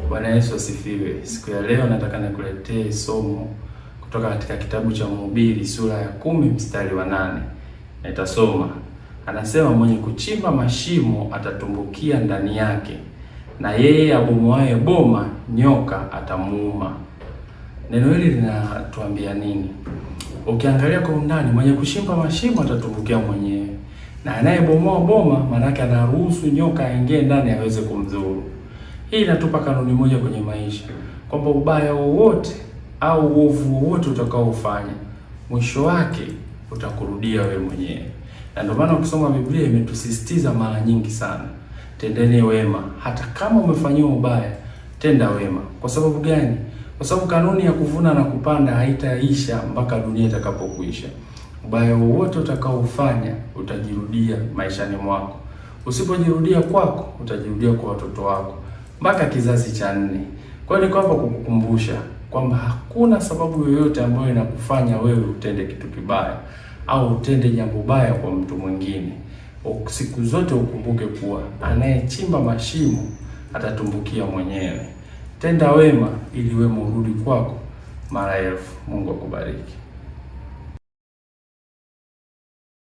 Bwana Yesu asifiwe. Siku ya leo nataka nikuletee somo kutoka katika kitabu cha Mhubiri sura ya 10 mstari wa 8. Nitasoma. Anasema, mwenye kuchimba mashimo atatumbukia ndani yake, na yeye abomoaye boma nyoka atamuuma. Neno hili linatuambia nini? Ukiangalia kwa undani, mwenye kuchimba mashimo atatumbukia mwenyewe, na anayebomoa boma maanake anaruhusu nyoka aingie ndani aweze kumdhuru. Hii inatupa kanuni moja kwenye maisha kwamba ubaya wowote au uovu wowote utakaofanya mwisho wake utakurudia wewe mwenyewe. Na ndio maana ukisoma Biblia imetusisitiza mara nyingi sana, tendeni wema hata kama umefanyiwa ubaya, tenda wema. Kwa sababu gani? Kwa sababu kanuni ya kuvuna na kupanda haitaisha mpaka dunia itakapokuisha. Ubaya wowote utakaofanya utajirudia maishani mwako. Usipojirudia kwako, utajirudia kwa watoto wako mpaka kizazi cha 4. Kwa hiyo ni kwamba kukukumbusha kwamba hakuna sababu yoyote ambayo inakufanya wewe utende kitu kibaya au utende jambo baya kwa mtu mwingine. Siku zote ukumbuke kuwa anayechimba mashimo atatumbukia mwenyewe. Tenda wema ili wema urudi kwako mara elfu. Mungu akubariki.